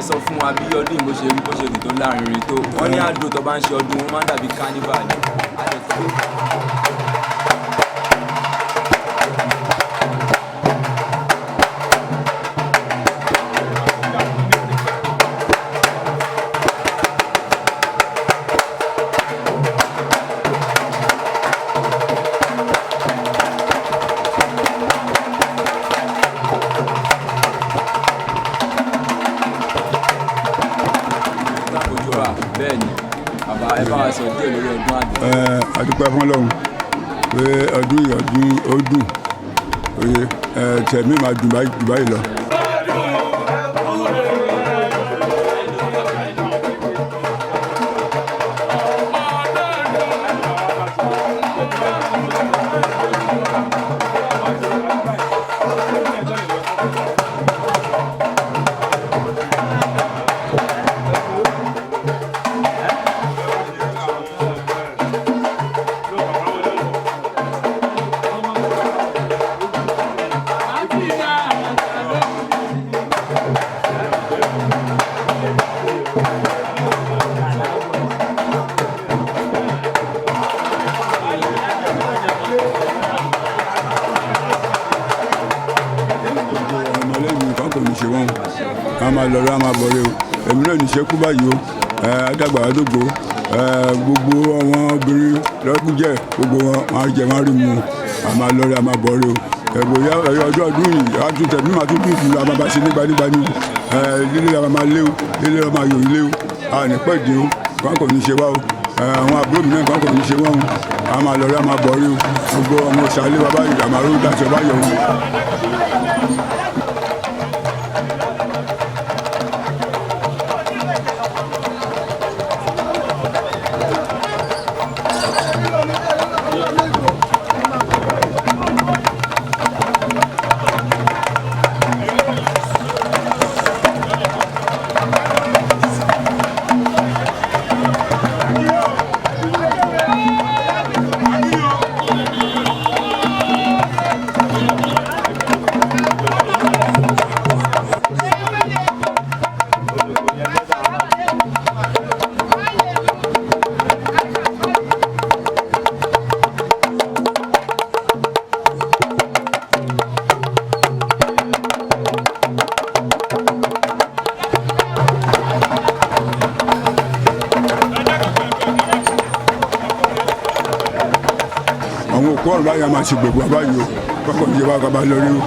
Ẹ sọ fún wa bí ọdún yìí bó ṣe rí, bó ṣe dùn tó lárinrin tó. Wọ́n ní àdó tó bá ń ṣe ọdún wọn máa ń dàbí carnival ni. Lákòjọba bẹ́ẹ̀ ni bàbá, ẹ bá wa sọ díẹ̀ lórí ọdún àdó. Ẹ adúpẹ́ fún Ọlọ́run pé ọdún yìí, ọdún ó dùn oye ẹ tẹ̀mí máa dùn báyìí jù báyìí lọ. Ọmọlẹ́yìn nǹkan kò ní ṣe wọ́n, a máa lọ rí, a máa bọ̀ rí o. Èmi náà ní ṣe kú báyìí o. Ẹ adàgbà àdógbò, ẹ gbogbo àwọn obìnrin lọ́kùnjẹ́, gbogbo wọn máa jẹ, máa rí mu, a máa lọ rí, a máa bọ̀ rí o. Ẹ̀bùn ya ọjọ́ ọdún yìí a tún tẹ̀mí máa tún dùn jù, a máa bá ṣe nígbà nígbà ní o. Ẹ lílé la máa lé o, lílé la máa yòó lé o, a ní pẹ́ dé o. Nǹkan kò ní ṣe wá o. Ẹ àwọn àbúrò mi náà, nǹkan kò ní ṣe wọ́n o. A máa lọ rí, a máa bọ̀ rí o. Gbogbo ọmọ ìsàlẹ̀ wa báyìí, àmàlú dáṣọ báyọ̀ o. Àwọn òkú ọ̀run báyìí, a máa ṣe gbogbo àbáyé o. Kọ́kọ́ ní ìjọba kan bá lórí o.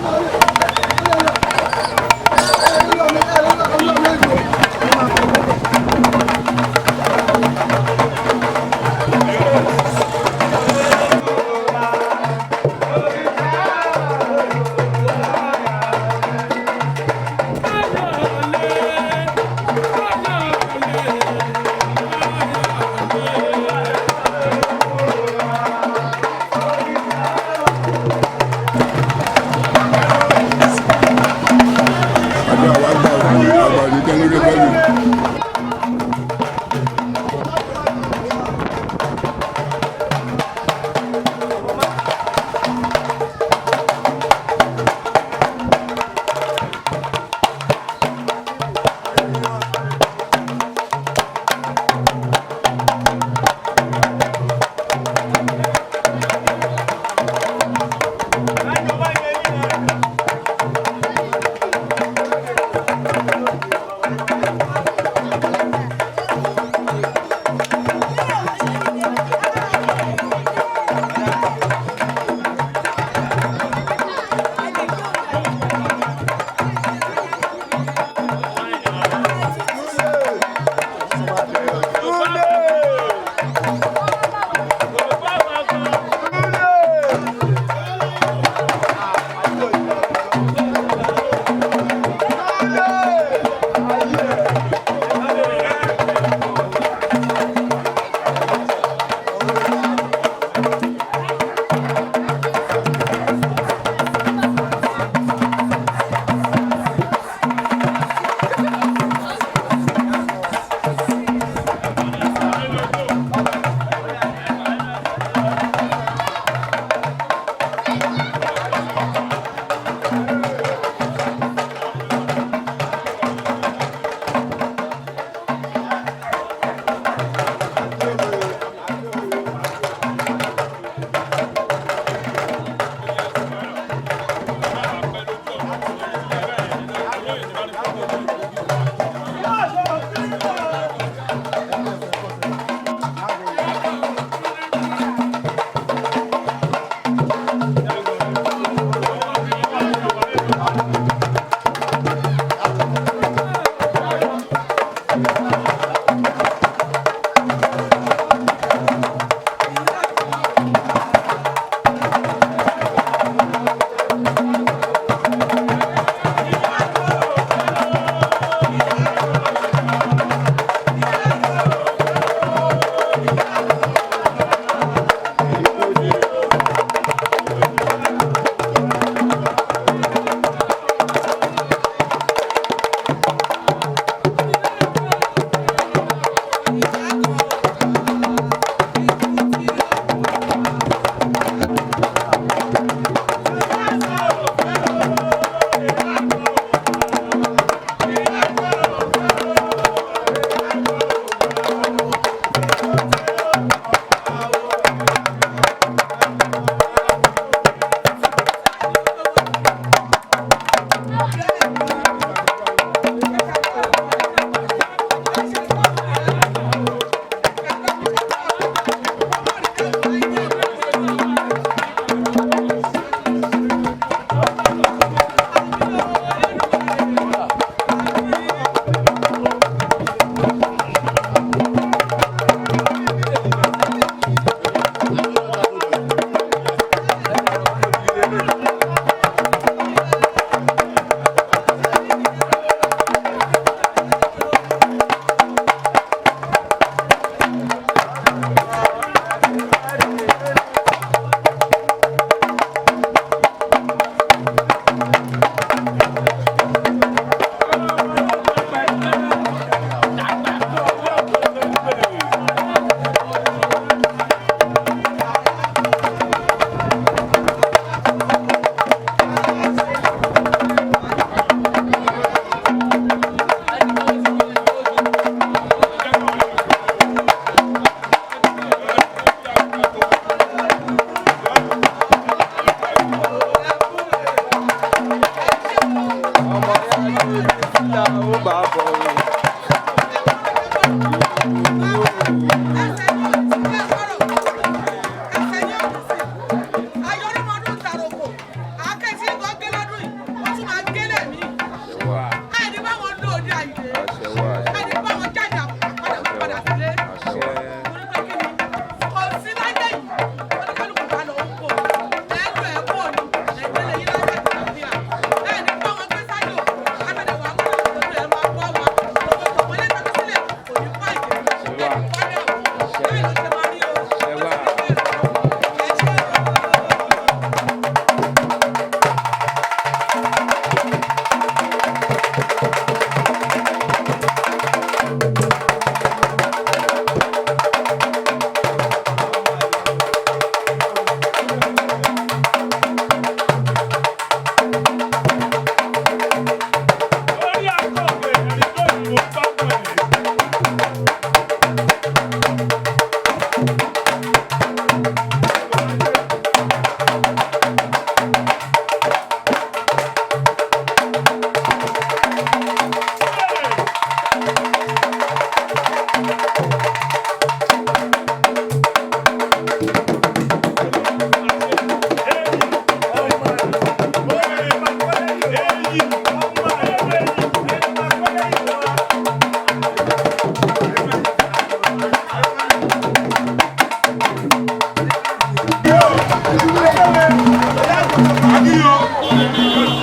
o.